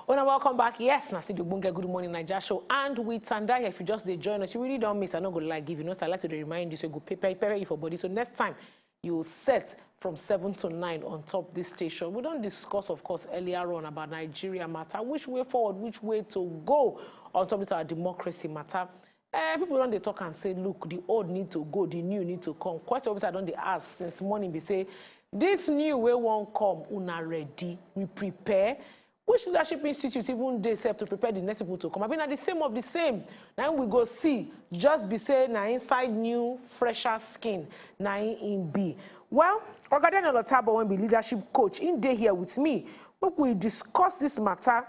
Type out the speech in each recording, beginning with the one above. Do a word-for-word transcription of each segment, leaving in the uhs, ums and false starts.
Una welcome back. Yes, na still the Ogbonge Good Morning Naija show. And with Tanda here, if you just dey join us, you really don't miss. I no go lie give you. No, so I like to dey remind you, so you go pepper, pepper you for body. So next time, you set from seven to nine on top this station. We don't discuss, of course, earlier on about Nigeria matter, which way forward, which way to go on top of our democracy matter. Eh, people don dey talk and say, "Look, the old need to go, the new need to come." Question wey I don dey ask since morning be say, "This new way won't come, una ready, we prepare." Which leadership institute even dey sef to prepare the next people to come? I mean, na the same of the same. Now we go see, just be say na inside new, fresher skin, na im im be. Well, Oga Daniel Otabo, when be leadership coach, in dey here with me. Make we discuss this matter,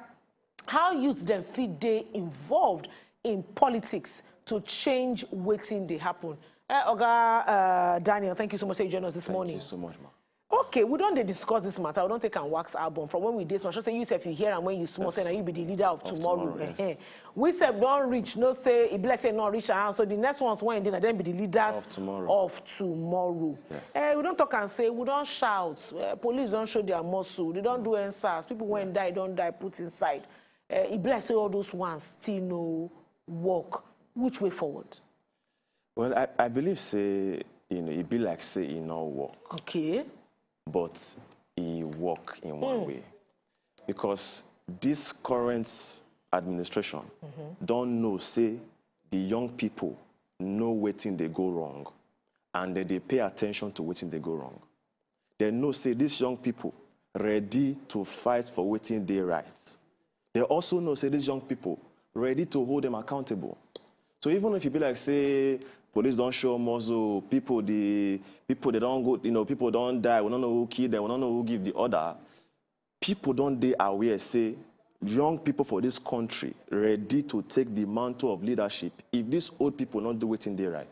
how youths dem fit dey involved in politics to change wetin dey happen. Eh, Oga uh, Daniel, thank you so much say you join us this Thank morning. you so much, ma. Okay, we don dey discuss this matter. We don take am wax album from when we dey small. Just say you sef you hear am when you small. Say na you be the leader of, tomorrow. Tomorrow, yes. Eh, eh. We sef don reach. No say e bless say no reach our hand. So the next ones when dey na dem be the leaders Of tomorrow. Of tomorrow. Yes. Eh, we don talk and say we don shout. Eh, police don show their muscle. They don do N SARS. People when die don die put inside. Eh, e bless say all those ones still no work. Which way forward? Well, I, I believe say, you know, it be like say it no work, Okay. but it work in one way. Because this current administration don't know say the young people know wetin dey go wrong, and they dey pay attention to wetin dey go wrong. They know say these young people ready to fight for wetin dey right. They also know say these young people ready to hold them accountable. So even if you be like say police don show muscle, people the people they don't go, you know, people don't die. We don't know who killed them. We don't know who give the order. People don't dey aware say young people for this country ready to take the mantle of leadership if these old people not do wetin dey right.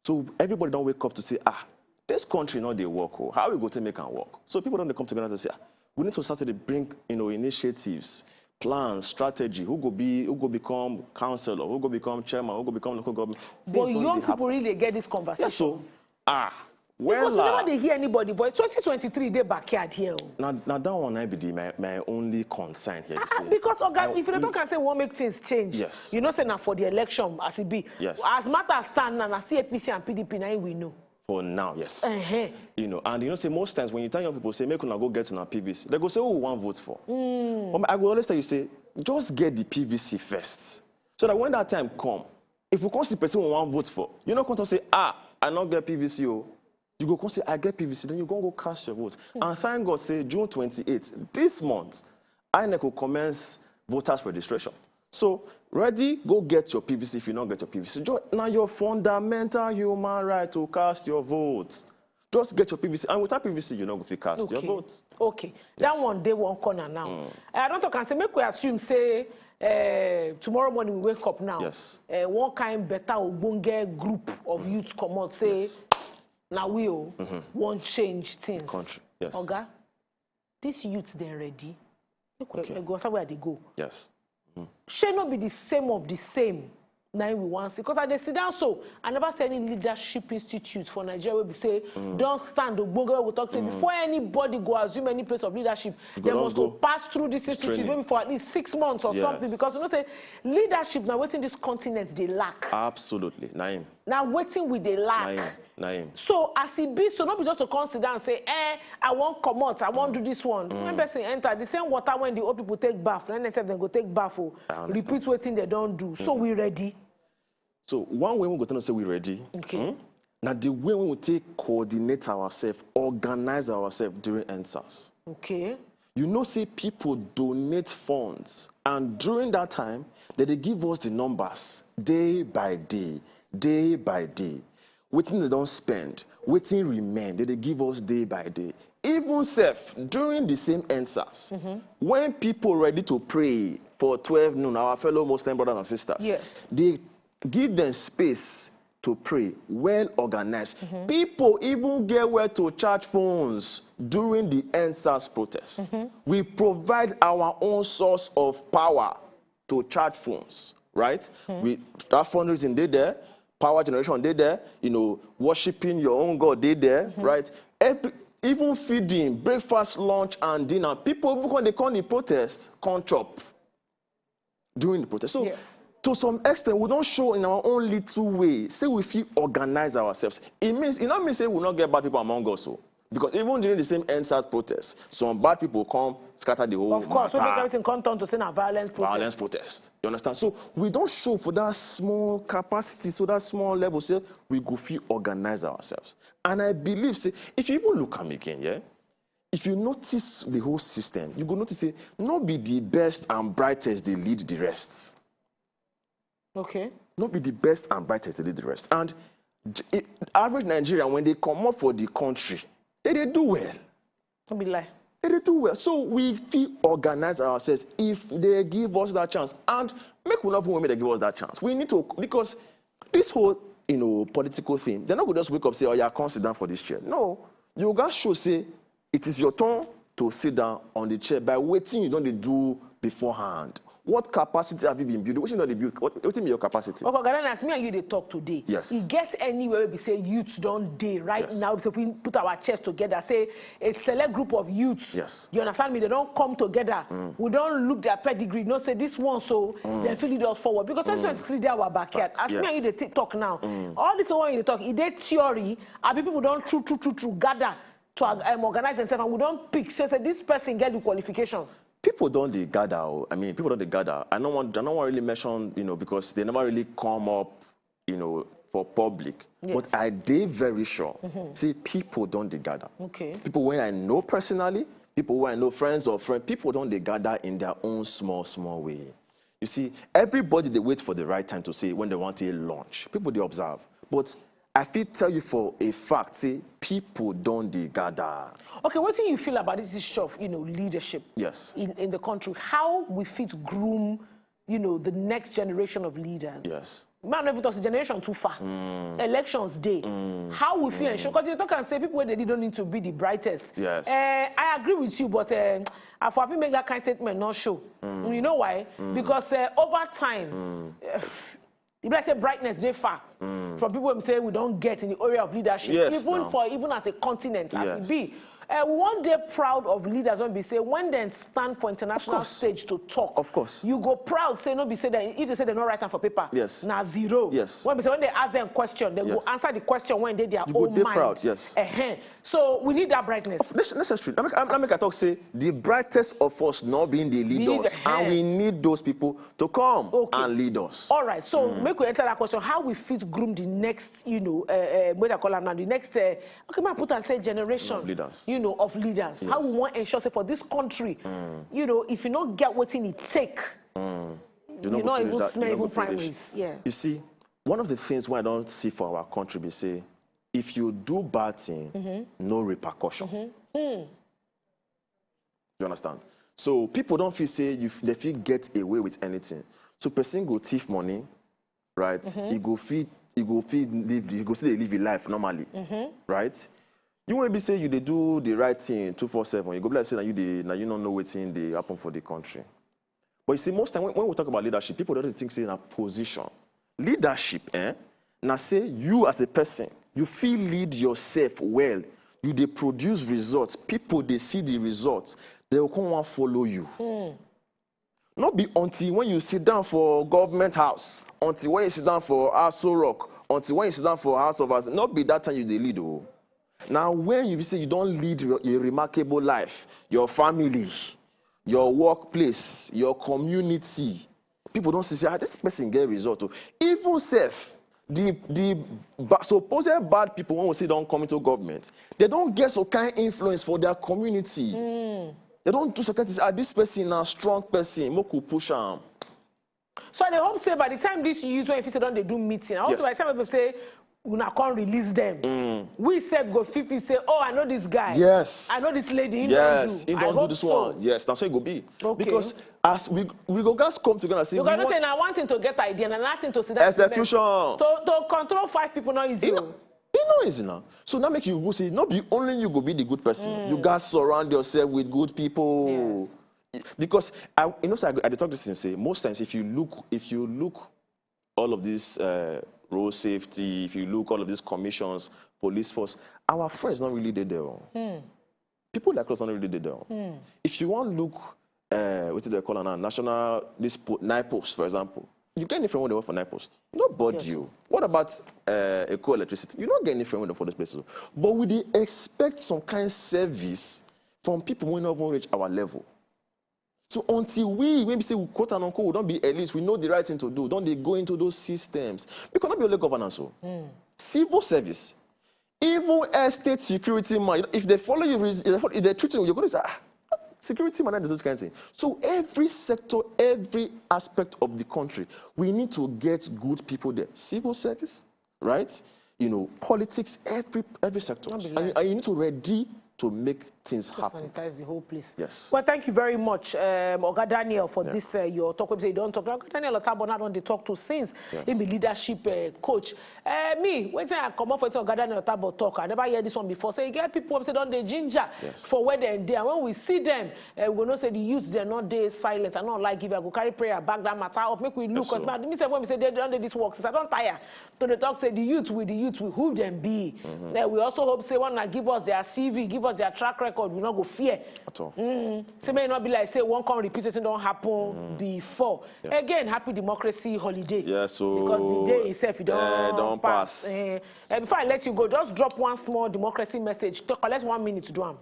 So everybody don't wake up to say, ah, this country not dey work. Oh. How we go to make am work? So people don't come together to say, ah, we need to start to dey bring, you know, initiatives, plans, strategy. Who go be, who go become councillor? Who go become chairman? Who go become local government? But Things don young dey happen. People really dey get this conversation. Yes, so ah, Because we well, never dey hear anybody voice. Twenty twenty-three dey backyard here. Oh. Now, now that one I be the, my, my only concern here. Be Ah, ah, say, because Oga, I- if you dey we- talk and say we wan make things change, Yes. You know say na for the election as e be. Yes. As matters stand now, na C A P C and P D P na im we know. For now, yes. Uh-huh. You know, and you know, say most times when you tell young people, say, make una go get una P V C, they go say, who we wan vote for? But I go always tell you, say, just get the P V C first. So that when that time come, if we come see person we wan vote for, you no come talk say, ah, I no get P V C. Oh. You go come say, I get P V C. Then you go go cast your vote. And thank God, say, June twenty-eighth, this month, INEC will commence voters registration. So, ready, go get your P V C if you don't get your P V C. Just, now your fundamental human right to cast your vote. Just get your P V C. And without P V C, you no go fit cast your Okay. Vote. Okay. That Yes. One day won't corner now. I don't talk and say, make we assume say uh, tomorrow morning we wake up now. Yes. Uh, one kind better ogbonge group of youth come out say, Yes. now we all want change things. Country, yes. Oga, these youths dem ready. Make we Okay. go outside where they go. Yes. Shey no be the same of the same. Na im we wan see, because I dey sit down so I never see any leadership institute for Nigeria wey be say don stand ogbonge wey go talk say before anybody go assume any place of leadership, go dem don must go to pass through this institute training. Maybe for at least six months or Yes. Something, because you know say leadership na wetin this continent dey lack. Absolutely. Naim. Na wetin we dey lack. Naim. Naim. So as e be so, no be just to come sit down and say, eh, I wan comot, I wan do this one. When person enter, the same water when the old people take baff, na dem sef dem go take baff o. I understand. Repeat wetin dem don do. So we ready. So one way we go tell us say we ready. Okay. Now the way we take coordinate ourselves, organize ourselves during N SARS. Okay. You know, say people donate funds, and during that time, they dey give us the numbers day by day, day by day. Wetin they don spend, wetin remain, they dey give us day by day. Even sef during the same N SARS, when people ready to pray for twelve noon, our fellow Muslim brothers and sisters, Yes. They give them space to pray, well organized. People even get where to charge phones during the N SARS protest. We provide our own source of power to charge phones, right? We, that fundraising dey there, power generation dey there, you know, worshiping your own God dey there, right? Every Even feeding, breakfast, lunch, and dinner. People even come, they come the protest, come chop during the protest. So, Yes. to some extent, we don't show in our own little way. Say we feel organize ourselves. It means, it not mean say we not get bad people among us. So. Because even during the same End SARS protest, some bad people come scatter the whole Of course, we matter. make everything come turn to say na violent protest. Violence protest. You understand? So we don't show for that small capacity, so that small level, say we go feel organize ourselves. And I believe, say, if you even look am again, yeah, if you notice the whole system, you go notice say no be the best and brightest they lead the rest. Okay. No be the best and brightest they lead the rest. And j- i- average Nigerian, when they come up for the country, they, they do well. Don't be lie. They, they do well. So we feel organize ourselves if they give us that chance. And make we not even when they give us that chance. We need to, because this whole, you know, political thing, they're not going to just wake up and say, "Oh, yeah, come sit down for this chair." No. You guys should say, it is your turn to sit down on the chair by waiting you don't do beforehand. What capacity have you been building? What you don't build? What, what is your capacity? Okay, Ghana, as me and you they talk today. Yes. E get anywhere we say youths don't day right Yes. now. So if we put our chest together, say a select group of youths. Yes. You understand me? They don't come together. We don't look their pedigree. No say this one, so they feel lead us forward. Because that's just three day our backyard. As me Yes. and you they t- talk now. All this one you dey talk, e dey theory. Abi people don't true, true, true, true gather to um, organize themselves, and we don't pick. So say this person get the qualification. People don't they gather. Oh, I mean, people don't they gather. I don't want. I don't want really mention, you know, because they never really come up, you know, for public. Yes. But I dey very sure. See, people don't they gather. Okay. People when I know personally, people when I know friends or friends, people don't they gather in their own small, small way. You see, everybody they wait for the right time to say when they want to launch. People they observe. But I feel tell you for a fact, say people don't they gather. Okay, what do you feel about this issue of, you know, leadership Yes. in, in the country? How we fit groom, you know, the next generation of leaders? Yes. Man, never talk generation too far. Elections day. How we feel ensure? Because you talk and say people where they don't need to be the brightest. Yes. Uh, I agree with you, but uh, I for make that kind of statement not show. You know why? Because uh, over time, if I say brightness, they far from people who say we don't get in the area of leadership. Yes, even now. for even as a continent, as Yes. it be. Uh, we one day proud of leaders when we say when they stand for international course. Stage to talk. Of course. You go proud say no be say that if they say they're not writing for paper. Yes. Na zero. Yes. When we say when they ask them question, they go Yes. answer the question when they their You go own dey mind. Proud, yes. Uh-huh. So we need that brightness. Nece- necessary. Let me, let me talk say the brightest of us not being the leaders, Lead- and we need those people to come Okay. And lead us. All right, so make we enter that question. How we fit groom the next, you know, uh, uh, what I call them now, the next, uh, okay, man, put and say generation, Of leaders. You know, of leaders. How we Yes. Want ensure say for this country, you know, if you not get what it take, You you know, not go even finish that- smell you know, even go finish. Primaries. Yeah. You see, one of the things why I don't see for our country be say, if you do bad thing, no repercussion. You understand? So people don't feel say you f- they feel get away with anything. So person go thief money, right? He go feed, he go feed live, he go still dey live a life normally, right? You will be say you they do the right thing two four seven. You go be like say now you they now you don't know what's in the happen for the country. But you see, most time when, when we talk about leadership, people don't think say in a position. Leadership, eh? Now say you as a person, you feel lead yourself well. You they produce results. People they see the results. They will come and follow you. Not be until when you sit down for government house, until when you sit down for Aso Rock, until when you sit down for House of Assembly, not be that time you they lead. Oh. Now when you be say you don't lead your, your remarkable life, your family, your workplace, your community, people don't see say ah, this person get result. Oh. Even self, the the ba- supposed bad people when we see don't come into government, they don't get some kind influence for their community. They don't do some kind things. Ah, this person a strong person, make we push am. So I dey hope say by the time this youth when if you say don't they do meeting, I hope Yes. By the time people say una can't release them. We said go fifi say, oh, I know this guy. Yes. I know this lady. He Yes, don't do. He I don't do hope this so. One. Yes, that's how it go be. Okay. Because as we we go guys come together and say You we gotta want say now one thing to get idea and another thing to sit down. Execution. To, to control five people not easy. You Oh. know, you know easy now. So now make you go say not be only you go be the good person. You guys surround yourself with good people. Yes. Because I, you know, so I, I dey talk this thing say most times if you look if you look all of this uh, road safety, if you look all of these commissions, police force, our friends not really dey there. Oh. People like us don't really dey there. If you wan look, uh, wetin dem call am now, national, this po-, NIPOST, for example, you get any friend wey dey work for NIPOST? Nobody. Yes. Oh. What about, uh, Eko Electricity? You no get any friend wey dey for those places. But we dey expect some kind service from people wey no even reach our level. So until we, when we say we, quote and unquote, we don't be elites, we know the right thing to do, don't they go into those systems? Because not be only governance, so civil service, even estate security man, if they follow you, if they, follow, if they treat you, you're going to say, "Ah, security man, that is those kind of things." So every sector, every aspect of the country, we need to get good people there. Civil service, right? You know, politics, every, every sector. No be lie. And, and you need to ready to make things happen. Sanitize the whole place. Yes. Well, thank you very much, um, Oga Daniel, for this, uh, your talk. We say you don't talk. Oga Daniel Otabo now don dey talk to since. Yes. He be leadership, uh, coach. Uh, me, when I come up with Oga Daniel Otabo talk, I never hear this one before. Say, you get people who say don dey ginger for where they dey. And when we see them, uh, we go know say the youth, they're not dey silent. I don't like if I go carry prayer back that matter up. Make we look. Yes, sir. 'Cause me, me say when we say they don't do this work, since I don't tire. So they talk say the youth with the youth with who them be. Eh, we also hope say when they give us their C V, give us their track record, we not go fear. At all. Say may not be like say one can repeat wetin don happen before. Yes. Again, happy democracy holiday. Yes, so, because the day itself, it eh, don don pass. Pass. Eh, eh, before I let you go, just drop one small democracy message. To collect one minute to do am.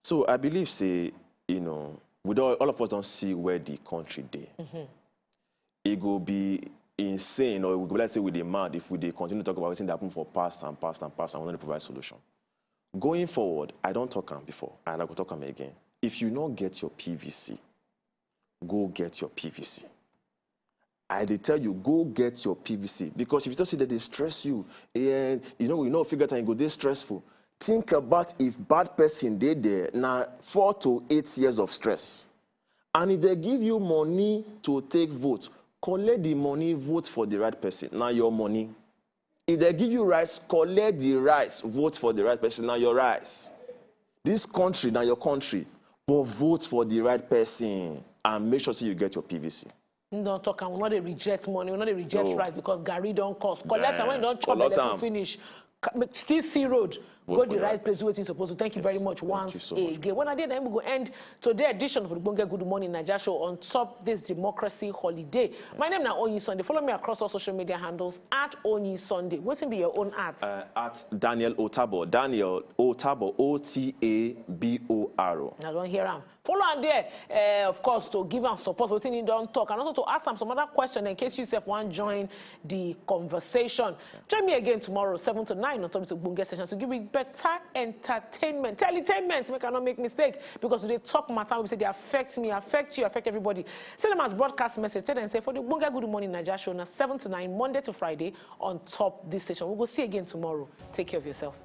So I believe say, you know, with all, all of us don't see where the country dey. E go be insane, or we go be like say we dey mad if we dey continue to talk about wetin dey happen for past and past and past, and we no dey provide solution. Going forward, I don talk am before, and I go talk am again. If you no get your P V C, go get your P V C. I dey tell you, go get your P V C, because if you talk say that they stress you, and you know, you know, figure time go dey stressful. Think about if bad person dey there, na four to eight years of stress. And if they give you money to take vote, collect the money, vote for the right person. Now your money. If they give you rice, collect the rice, vote for the right person. Now your rice. This country, now your country, but vote for the right person and make sure say you get your P V C. We don't talk and we not dey reject money, we not dey reject rice because garri don cost. Collect and when you don chop belle finish, C C road, go the right place, do wetin you suppose to. Thank you very much once again. When I did, then we go end today edition of the Bonge Good Morning Naija show on top this democracy holiday. My name na Onyi Sunday. Follow me across all social media handles at Onyi Sunday. Wetin be your own at? Uh, at Daniel Otabo. Daniel Otabo, O T A B O R O. I don't hear am. Follow am there, eh, of course, to give am support wetin he don talk, and also to ask am some other question in case you sef wan join the conversation. Join me again tomorrow, seven to nine, on top of the Bunge session to give you better entertainment, entertainment. Make I not make mistake, because they talk matter, we say they affect me, affect you, affect everybody. Send them as broadcast message. Tell them say for the Bunge Good Morning Naija show, na seven to nine, Monday to Friday, on top this station. We go see again tomorrow. Take care of yourself.